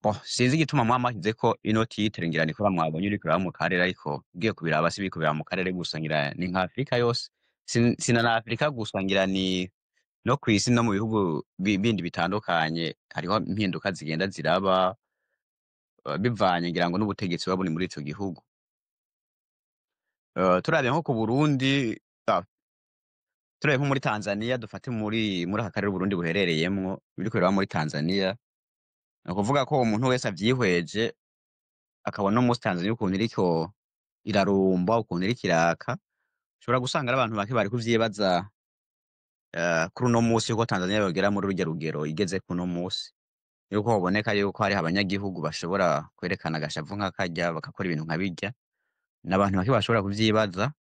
Bon, sinzi igituma mwamashizeko ino titre, ngira niko mwabonye uriko uraba mu karere, ariko ugiye kubiraba si biriko biraba mu karere gusa, ngira ni nka Afrika yose. Sina na Afrika gusa, ngira ni no kw'isi no mu bihugu bindi bitandukanye hariho impinduka zigenda ziraba, bivanye ngira ngo n'ubutegetsi buba buri muri ico gihugu. Turavye nko ku Burundi, turavye nko muri Tanzania, dufate muri aka karere Uburundi buherereyemwo, ibiriko biraba muri Tanzania, ni ukuvuga ko umuntu wese avyihweje akabona uno musi Tanzania ukuntu iriko irarumba, ukuntu iriko iraka, ushobora gusanga ari abantu bake bari kuvyibaza kuri uno musi yuko Tanzania yogera muri rurya rugero igezeko uno musi, yuko hoboneka yuko hariho abanyagihugu bashobora kwerekana agashavu nka karya, bagakora ibintu nka birya. N'abantu bake bashobora kuvyibaza.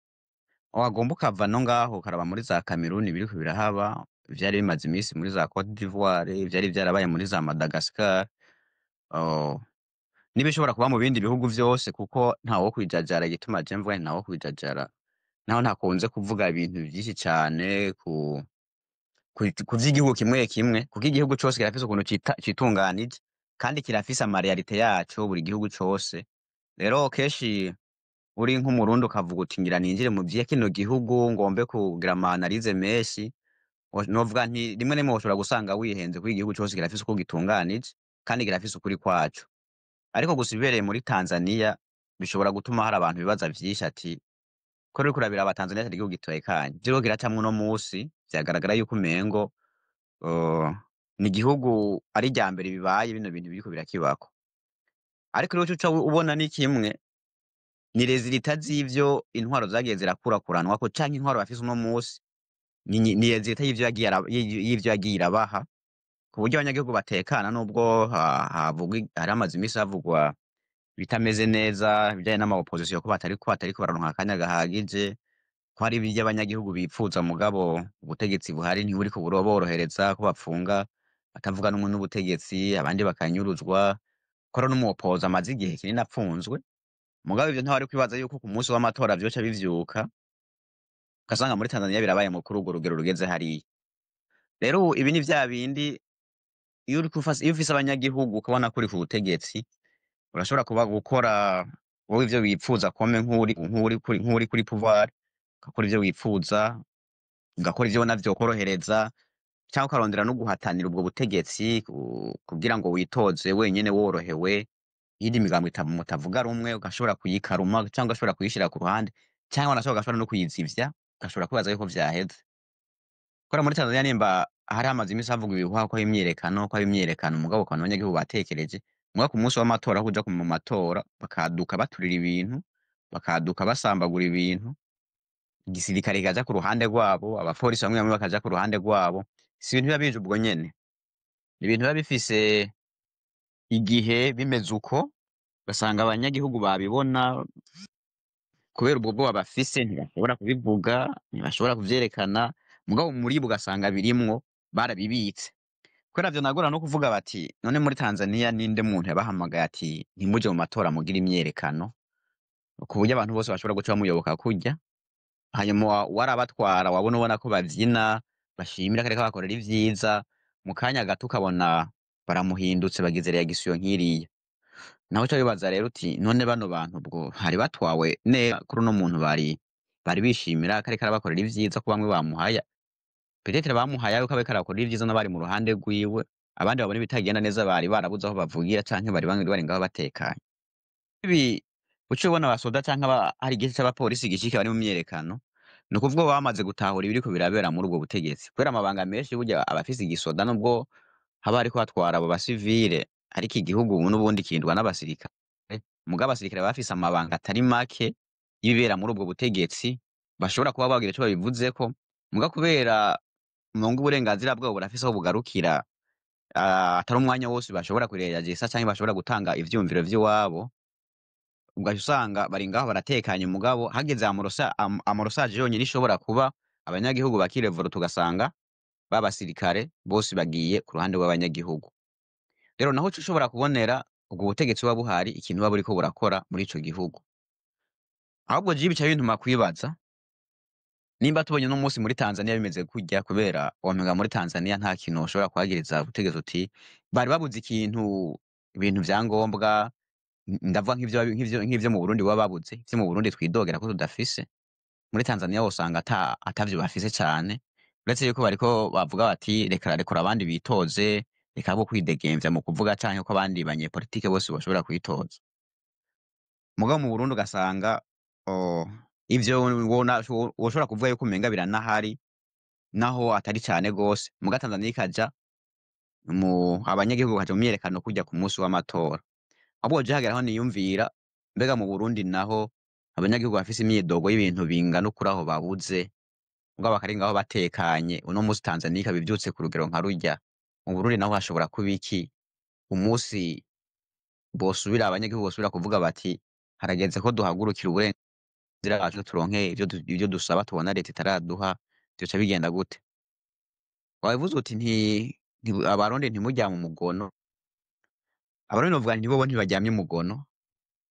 Wagomba ukava no ngaho ukaraba muri za Cameroon ibiriko birahaba, vyari bimaze imisi muri za Cote d'Ivoire, vyari vyarabaye muri za Madagascar, n'ibishobora kuba mu bindi bihugu vyose, kuko ntawo kwijajara. Igituma je mvuga nti ntawo kwijajara, naho ntakunze kuvuga ibintu vyinshi cane ku vy'igihugu kimwe kimwe, kuko igihugu cose kirafise ukuntu citunganije kandi kirafise ama réalités yaco buri gihugu cose. Rero kenshi uri nk'Umurundi ukavuga uti ngira ninjire mu vya kino gihugu, ngombe kugira ama analyses menshi, novuga nti rimwe rimwe woshobora gusanga wihenze, kuko igihugu cose kirafise uko gitunganije kandi kirafise ukuri kwaco. Ariko gusa ibibereye muri Tanzania bishobora gutuma hari abantu bibaza vyinshi ati ko ruriko urabiraba Tanzania atari igihugu gitekanye, ivyo kiriko kiracamwo uno musi vyagaragara yuko umengo ni igihugu ari irya mbere bibaye bino bintu biriko birakibako. Ariko rero ico uca ubona ni kimwe, ni résultat z'ivyo intwaro zagiye zirakurakuranwako canke intwaro bafise uno musi, ni résultat y'ivyo yagiye irabaha, ku buryo abanyagihugu batekana, nubwo havugwa, hari hamaze imisi havugwa ibitameze neza ibijanye n'ama opposition, ko batariko bararonka akanya gahagije, ko hari ibyo abanyagihugu bipfuza mugabo ubutegetsi buhari ntiburiko buroborohereza, ko bapfunga batavuga rumwe n'ubutegetsi, abandi bakanyuruzwa, ko rero n'umu opposant amaze igihe kinini apfunzwe. Mugabo ivyo ntawari kwibaza yuko ku munsi w'amatora vyoca bivyuka, ugasanga muri Tanzania birabaye kuri urwo rugero rugeze hariya. Rero ubu ibi ni vya bindi iyo ufise abanyagihugu ukabona ko uri ku butegetsi, urashobora kuba gukora wowe ivyo wipfuza, comme nk'uri kuri pouvoir, ugakora ivyo wipfuza, ugakora ivyo ubona vyokorohereza, canke ukarondera no guhatanira ubwo butegetsi kugira ngo witoze wenyene worohewe. Iyindi migambo mutavuga rumwe ugashobora kuyikaruma canke ugashobora kuyishira ku ruhande, canke wanashobora ugashobora no kuyizivya, ugashobora kwibaza yuko vyaheze. Kubera muri Tanzania nimba hari hamaze imisi havugwa ibihuha ko hari imyiyerekano, mugabo ukabona abanyagihugu batekereje, mugabo ku munsi w'amatora, aho kuja mu matora, bakaduka baturira ibintu, bakaduka basambagura ibintu, igisirikare kikaja ku ruhande rwabo, abapolisi bamwe bamwe bakaja ku ruhande rwabo. Si ibintu biba bije ubwo nyene, ni ibintu biba bifise igihe bimeze uko, ugasanga abanyagihugu babibona, kubera ubwo bwoba bafise ntibashobora kubivuga, ntibashobora kuvyerekana, mugabo muri bo ugasanga birimwo barabibitse. Kubera vyo nagora no kuvuga bati none muri Tanzania ninde muntu yabahamagaye ati ntimuje mu matora, mugire imyerekano, ku buryo abantu bose bashobora guca bamuyoboka kurya? Hanyuma warabatwara, wabona ubona ko bavyina bashimira kareka bakorera ivyiza, mu kanya gato ukabona baramuhindutse, bagize réaction nk'iriya. Nawe uca wibaza rero uti none bano bantu ubwo hari batwawe neza kuri uno muntu bari bishimira kareka arabakorera ivyiza, ko bamwe bamuhaya, peut-être bamuhaye yuko ariko arakora ivyiza n'abari mu ruhande rwiwe, abandi babona ibitagenda neza bari barabuze aho bavugira, canke bari bamwe bari ngaho batekanye. Ibi uca ubona abasoda canke hari igice c'abapolisi gishika bari mu myiyerekano, ni ukuvuga bamaze gutahura ibiriko birabera muri ubwo butegetsi, kubera amabanga menshi burya abafise igisoda, nubwo haba hariko hatwara abo basivile, ariko igihugu ubu n'ubundi kirindwa n'abasirikare. Mugabo abasirikare bafise amabanga atari make y'ibibera muri ubwo butegetsi, bashobora kuba bagira ico babivuzeko, muga kubera umengo uburenganzira bwabo burafise aho bugarukira, atari umwanya wose bashobora kureyagisa canke bashobora gutanga ivyiyumviro vy'iwabo, ugaca usanga bari ngaho baratekanye, mugabo hageze amorçage yonyene ishobora kuba, abanyagihugu bakirevoluta, ugasanga ba basirikare bose bagiye ku ruhande rw'abanyagihugu. Rero naho uca ushobora kubonera ubwo butegetsi buba buhari ikintu buba buriko burakora muri ico gihugu. Ahubwo jewe bica bintuma kwibaza nimba tubonye uno munsi muri Tanzania bimeze kurya, kubera womenga muri Tanzania nta kintu woshobora kwagiriza ubutegetsi uti bari babuze ikintu. Ibintu vya ngombwa, ndavuga nk'ivyo mu Burundi baba babuze, ivyo mu Burundi twidogera ko tudafise, muri Tanzania wosanga atavyo bafise cane, uretse yuko bariko bavuga bati reka rekura abandi bitoze, reka bo kwidegemvya mu kuvuga canke ko abandi banyepolitike bose boshobora kwitoza. Mugabo mu Burundi ugasanga ivyo woshobora kuvuga yuko umenga biranahari naho atari cane gose, muga Tanzania ikaja mu abanyagihugu bakaja mu myiyerekano kurya ku musi w'amatora. Ahubwo je hagera aho niyumvira, mbega mu Burundi naho abanyagihugu bafise imyidogo y'ibintu bingana ukuri aho babuze, mugabo bakari ngaho batekanye, uno musi Tanzania ikaba ivyutse ku rugero nka rurya, mu Burundi naho hashobora kuba iki? Umunsi bosubira abanyagihugu bosubira kuvuga bati harageze ko duhagurukira uburenganzira bwacu turonke ivyo dusaba tubona leta itaraduha, vyoca bigenda gute? Wabivuze uti abarundi ntimuryame umugono. Abarundi novuga nti bobo ntibaryamye umugono,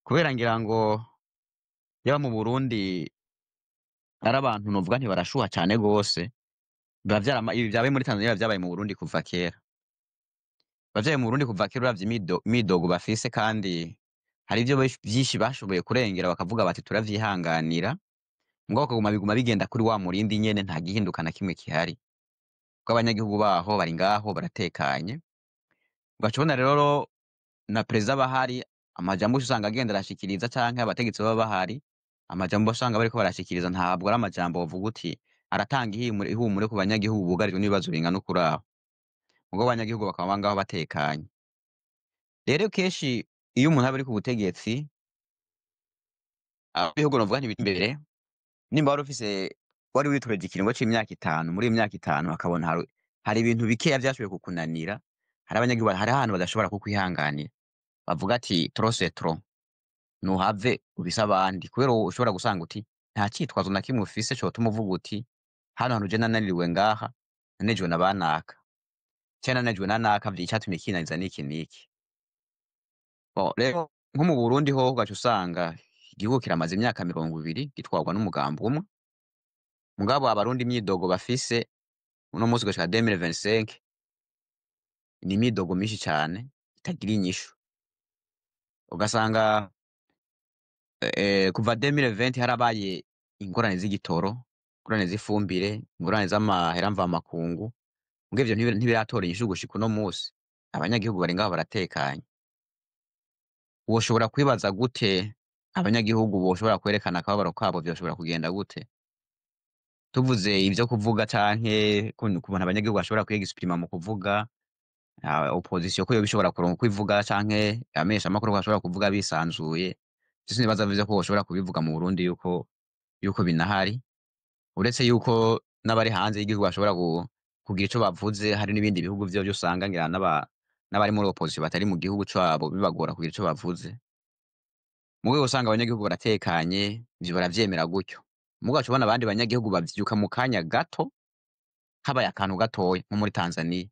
kubera ngira ngo yaba mu Burundi ari abantu novuga nti barashuha cane gose, biba ibi vyabaye muri Tanzania biba vyabaye mu Burundi kuva kera. Biba vyabaye mu Burundi kuva kera uravye imyidogo bafise, kandi hari ivyo vyinshi bashoboye kurengera bakavuga bati turavyihanganira, mugabo bakaguma biguma bigenda kuri wa murindi nyene, nta gihinduka na kimwe gihari. Kuko abanyagihugu baho bari ngaho baratekanye. Ugaca ubona rero na perezida aba ahari, amajambo usanga agenda arashikiriza canke abategetsi baba bahari, amajambo usanga bariko barashikiriza ntabwo ari amajambo wovuga uti aratanga ihumure ku banyagihugu bugarijwe n'ibibazo bingana ukuri aho. Mugabo abanyagihugu bakaba ngaho batekanye. Rero kenshi iyo umuntu aba ari ku butegetsi, ibihugu novuga nti biri imbere, nimba wari ufise wari witoreje ikiringo c'imyaka 5, muri iyo myaka 5 hakabona hari ibintu bikeya vyashoboye kukunanira, hari abanyagihugu hari ahantu badashobora kukwihanganira. Bavuga ati trop c'est trop, nuhave ubise abandi, kubera ushobora gusanga uti nta citwazo na kimwe ufise cotuma uvuga uti hano hantu je nananiriwe ngaha, nanejwe na banaka, canke nananijwe na naka, icatumye kinaniza niki niki. Bon, rero nko mu Burundi hoho ugaca usanga igihugu kiramaze imyaka 20 gitwarwa n'umugambi umwe, mugabo abarundi imyidogo bafise uno munsi gushika 2025 ni imyidogo myinshi cane itagira inyishu. Ugasanga kuva 2020 harabaye ingorane z'igitoro, ingorane z'ifumbire, ingorane z'amahera mvamakungu, muga ivyo ntibiratora inyishu gushika uno munsi. Abanyagihugu bari ngaho baratekanye. Woshobora kwibaza gute abanyagihugu boshobora kwerekana akababaro kabo, vyoshobora kugenda gute? Tuvuze ivyo kuvuga canke kubona abanyagihugu bashobora kwiyexprima mu kuvuga, opposition ko yoba ishobora kuronka uko ivuga canke abamenyeshamakuru ko bashobora kuvuga bisanzuye, sinibaza vyo ko boshobora kubivuga mu Burundi yuko binahari, uretse yuko n'abari hanze y'igihugu bashobora kugira ico bavuze. Hari n'ibindi bihugu vyo usanga ngira n'abari muri opposition batari mu gihugu cabo bibagora kugira ico bavuze. Mugabo usanga abanyagihugu baratekanye, ivyo baravyemera gutyo. Mugabo uca ubona abandi banyagihugu bavyuka mu kanya gato, habaye akantu gatoya nko muri Tanzania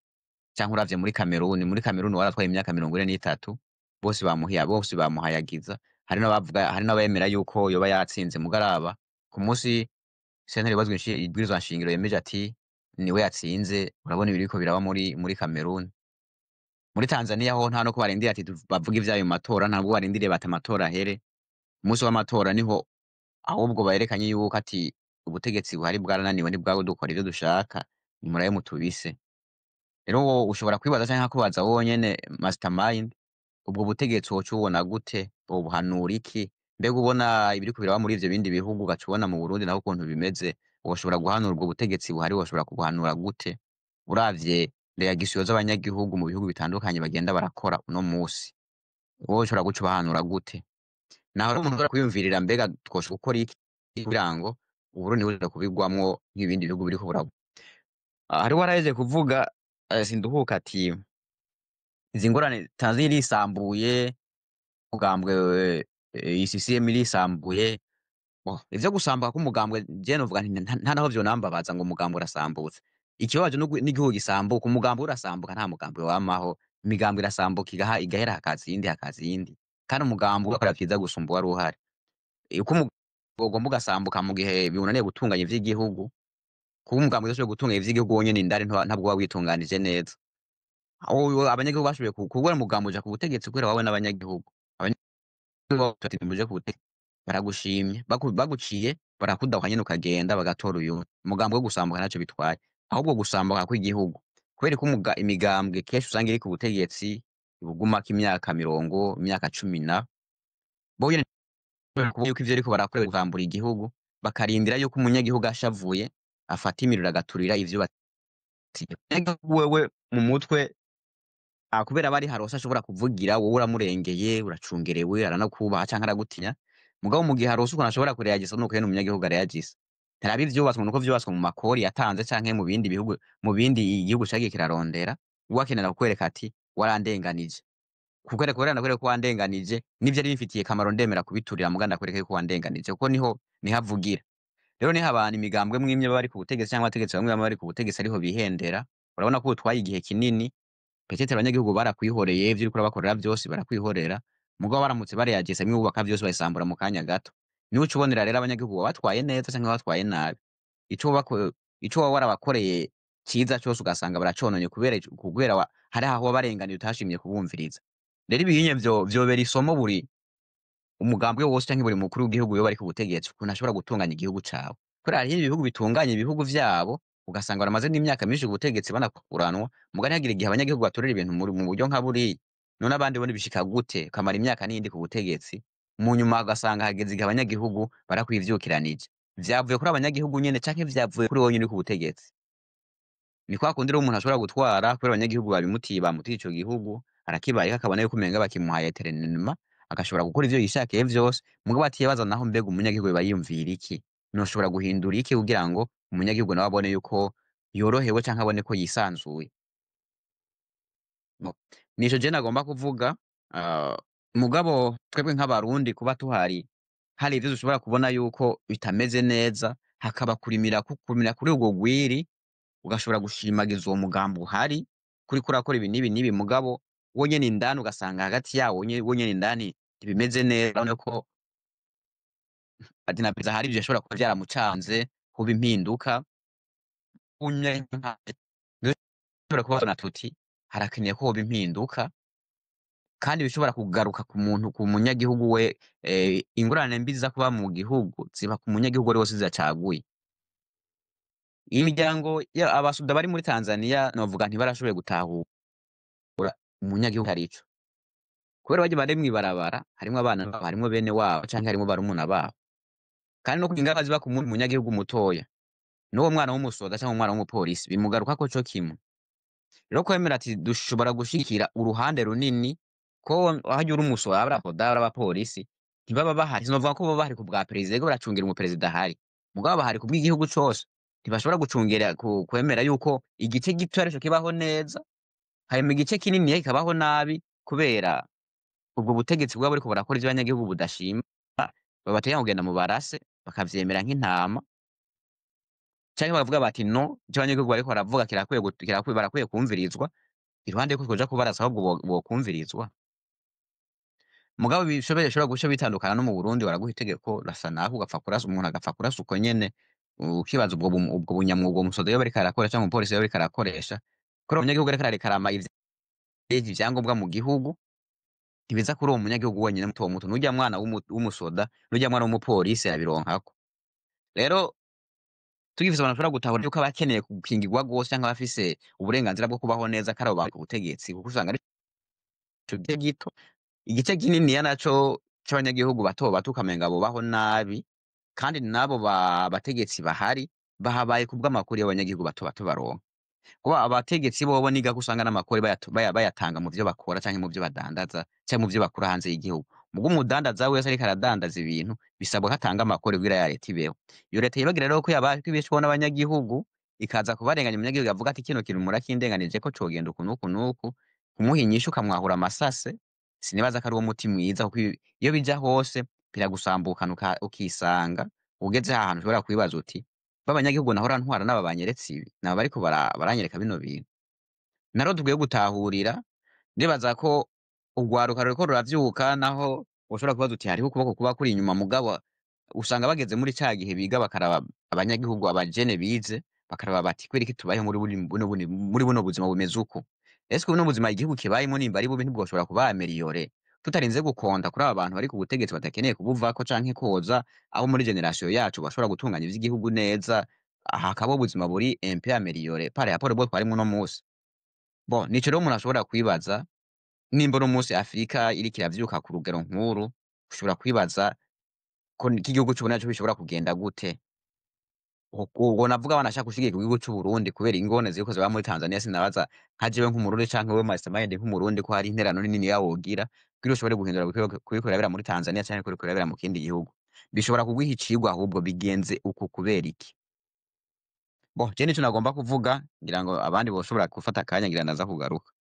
canke uravye muri Kameruni. Muri Kameruni waratwaye imyaka 43, bose bamuhiya, bose bamuhayagiza, hari n'abavuga, hari n'abemera yuko yoba yatsinze, mugaraba ku munsi sentare ibazwa ibwirizwa nshingiro yemeje ati niwe yatsinze. Urabona ibiriko biraba muri Kameruni. Muri Tanzania ho nta no ko barindiriye ati bavuge ivyayo matora, ntabwo barindiriye bati amatora ahere. Umunsi w'amatora niho ahubwo bayerekanye yuko ati ubutegetsi buhari bwarananiwe, ntibwawe dukora ivyo dushaka, nimurabe mutubise. Rero wowe ushobora kwibaza canke nkakubaza wowe nyene mastermind, ubwo butegetsi woca ububona gute? Wobuhanura iki? Mbega ubona ibiriko biraba muri ivyo bindi bihugu, ugaca ubona mu Burundi naho ukuntu bimeze, woshobora guhanura ubwo butegetsi buhari, woshobora kubuhanura gute? Uravye reaction z'abanyagihugu mu bihugu bitandukanye bagenda barakora uno musi, wowe ushobora guca ubahanura gute? Naho rero umuntu ashobora kwiyumvirira mbega twoshobora gukora iki kugira ngo Uburundi ntibusubire kubigwamwo nk'ibindi bihugu biriko buragwa. Hariho uwarahejeje kuvuga, sinduhuka, ati izi ngorane Tanzania irisambuye, umugambwe CCM irisambuye. Bon, ivyo gusambuka k'umugambwe je novuga nti nta naho vyonambabaza ngo umugambwe urasambutse. Ikibabaje n'igihugu gisambuka, umugambwe urasambuka, nta mugambwe wamaho. Imigambwe irasambuka igahera hakaza iyindi, hakaza iyindi. Kandi umugambwe ugakora vyiza gusumba uwari uhari. Uko umugambwe ugomba ugasambuka mu gihe biwunaniye gutunganya ivy'igihugu, kuba umugambwe udashoboye gutunganya ivy'igihugu wonyene indani ntabwo uba witunganije neza. Aho abanyagihugu bashoboye kubura umugambi uja ku butegetsi kubera wawe n'abanyagihugu. Abanyagihugu bati muje ku butegetsi baragushimye, baguciye barakudaha nyene ukagenda bagatora uyundi. Umugambi wo gusambuka ntaco bitwaye, ahubwo gusambuka kw'igihugu. Kubera ko imigambwe kenshi usanga iri ku butegetsi ibugumako imyaka mirongo, imyaka cumi na bo nyene yuko ivyo bariko barakora gusambura igihugu, bakarindira yuko umunyagihugu ashavuye afata imiriro agaturira ivyo batiye. Wewe mu mutwe kubera bari harose ashobora kuvugira, wowe uramurengeye, uracungerewe, aranakubaha canke aragutinya. Mugabo mu gihe harose ukuntu ashobora kureyagisa nuko nyene umunyagihugu areyagisa. Ntaraba ivyubatswe nuko vyubatswe mu makori yatanze canke mu bindi bihugu, mu bindi igihugu cagiye kirarondera, we akenera kukwereka ati warandenganije. Kukwereka kubera ndakwereka ko wandenganije, n'ivyo ari bimfitiye kamaro ndemera kubiturira muga ndakwereka yuko wandenganije, kuko niho avugira. Rero niho abantu imigambwe mwimwe baba bari ku butegetsi canke abategetsi bamwe baba bari ku butegetsi ariho bihendera. Urabona ko utwaye igihe kinini, peut-être abanyagihugu barakwihoreye, ivyo uriko urabakorera vyose barakwihorera, mugabo baramutse bareyagisa bimwe bubaka vyose babisambura mu kanya gato. Niho uca ubonera rero abanyagihugu wabatwaye neza canke wabatwaye nabi. Ico woba warabakoreye ciza cose ugasanga baracononye kubera hari aho wabarenganije utashimye kubumviriza. Rero ibinye vyobera isomo buri umugambwe wose canke buri mukuru w'igihugu yoba ari ku butegetsi, ukuntu ashobora gutunganya igihugu cawe. Kubera hariho ibihugu bitunganya ibihugu vyabo, ugasanga baramaze n'imyaka myinshi ku butegetsi banakuranwa, muga ntihagire igihe abanyagihugu batorera ibintu mu buryo nka buriya. None abandi bo bishika gute ukamara imyaka n'iyindi ku butegetsi, mu nyuma ugasanga hageze igihe abanyagihugu barakwivyukiranije. Vyavuye kuri abanyagihugu nyene canke vyavuye kuri wowe nyene uri ku butegetsi? Ni kwa kundi rero umuntu ashobora gutwara kubera abanyagihugu babimutiye, bamutiye ico gihugu, arakibayeko akabona yuko umenga bakimuhaye éternellement, agashobora gukora ivyo yishakiye vyose, mugabo atibaza naho mbega umunyagihugu yoba yiyumvira iki? Noshobora guhindura iki kugira ngo umunyagihugu nawe abone yuko yorohewe canke abone ko yisanzuye? Nico je nagomba kuvuga, mugabo twebwe nk'abarundi kuba tuhari, hari ivyo dushobora kubona yuko bitameze neza, hakaba kurimira kuri urwo rwiri, ugashobora gushimagiza uwo mugambi uhari, kuriko urakora ibi n'ibi n'ibi, mugabo wo nyene indani ugasanga hagati yawo wo nyene indani ntibimeze neza, urabona ko ati na perezida hari ivyo bishobora kuba vyaramucanze, kuba impinduka. Dushobora kubona tuti harakeneye ko hoba impinduka, kandi bishobora kugaruka ku muntu, ku munyagihugu we, ingorane mbi ziza kuba mu gihugu ziba ku munyagihugu wari wose zidacaguye. Imiryango ya abasuda bari muri Tanzania novuga ntibarashoboye gutahura umunyagihugu arico, kubera barya bari mw'ibarabara harimwo abana babo, harimwo bene wabo canke harimwo barumuna babo, kandi no ingaruka ziba ku munyagihugu mutoya, n'uwo mwana w'umusoda canke umwana w'umupolisi bimugarukako co kimwe. Rero kwemera ati dushobora gushigikira uruhande runini, ko harya uri umusoda, abasoda, abapolisi ntibaba bahari, sinovuga ko baba bahari ku bwa perezida, ariko baracungira umuperezida ahari, mugabo bahari ku bw'igihugu cose. Ntibashobora gucungera kwemera yuko igice gito arico kibaho neza, hanyuma igice kinini kikabaho nabi, kubera ubwo butegetsi bwaba buriko burakora ivyo abanyagihugu budashima, babategeka kugenda mu barase bakavyemera nk'intama, canke bakavuga bati no, ico abanyagihugu bariko baravuga kirakwiye, barakwiye kumvirizwa, iruhande yuko twoja kubarasa ahubwo bokumvirizwa. Mugabo bishobora guca bitandukana no mu Burundi, baraguha itegeko rasa naho ugapfa kurasa umuntu, agapfa kurasa uko nyene, ukibaza ubwo bunyamwuga umusoda yoba ariko arakoresha canke umupolisi yoba ariko arakoresha, kubera umunyagihugu ariko ararekarama ivyangombwa mu gihugu, ntibiza kuri uwo munyagihugu wenyene muto muto, n'urya mwana w'umusoda, n'urya mwana w'umupolisi arabironkako. Rero tugifise abantu bashobora gutahura yuko abakeneye gukingirwa gose canke abafise uburenganzira bwo kubaho neza ko ari abo bari ku butegetsi, kuko usanga ari ico gice gito, igice kininiya naco c'abanyagihugu bato bato ukamenga bobaho nabi, kandi nabo bategetsi bahari bahabaye kubw'amakuru y'abanyagihugu bato bato baronka. Kuba abategetsi bobo niga ko usanga n'amakori bayatanga mu vyo bakora canke mu vyo badandaza canke mu vyo bakura hanze y'igihugu. Mugo umudandaza wese ariko aradandaza ibintu bisabwa ko atanga amakori kugira ya leta ibeho. Iyo leta yibagira rero ko yabaye kwibeshwaho n'abanyagihugu, ikaza kubarenganya, umunyagihugu avuga ati kino kintu murakindenganije ko cogenda uku n'uku n'uku, kumuha inyishu ukamwahura amasase, sinibaza ko ari uwo muti mwiza, kuko iyo bija hose biragusambukana ukisanga ugeze ahantu ushobora kwibaza uti b'abanyagihugu nahora ntwara n'aba banyeretse ibi, naba bariko baranyereka bino bintu. Naro dukwiye gutahurira, ndibaza ko urwaruka ruriko ruravyuka, naho ushobora kubaza uti hariho ukuboko kuba kuri inyuma, mugabo usanga bageze muri ca gihe biga bakaraba abanyagihugu, abajene bize bakaraba bati kubera iki tubayeho muri buno buzima bumeze uku. Ese ubu n'ubuzima igihugu kibayemo nimba ari bubi, ntibwoshobora kuba amélioré tutarinze gukonda kuri aba bantu bari ku butegetsi badakeneye kubuvako, canke koza abo muri génération yacu bashobora gutunganya ivy'igihugu neza, hakaba ubuzima buri un peu amélioré par rapport ubwo twarimwo uno musi? Bon, nico rero umuntu ashobora kwibaza. Nimba uno musi Afrika iriko iravyuka ku rugero nk'uru, ushobora kwibaza ko iki gihugu c'Uburundi naco bishobora kugenda gute. Ubwo navuga banashaka gushigikira igihugu c'Uburundi kubera ingorane ziriko ziraba muri Tanzania, sinabaza nka jewe nk'Umurundi canke wewe Mastermind nk'Umurundi ko hari intererano niniya wogira kugira ushobore guhindura kuriko birabera muri Tanzania canke kuriko birabera mu kindi gihugu. Bishobora kuguha icigwa ahubwo bigenze uku kubera iki? Bon, je nico nagomba kuvuga, ngira ngo abandi boshobora gufata akanya, ngira ndaza kugaruka.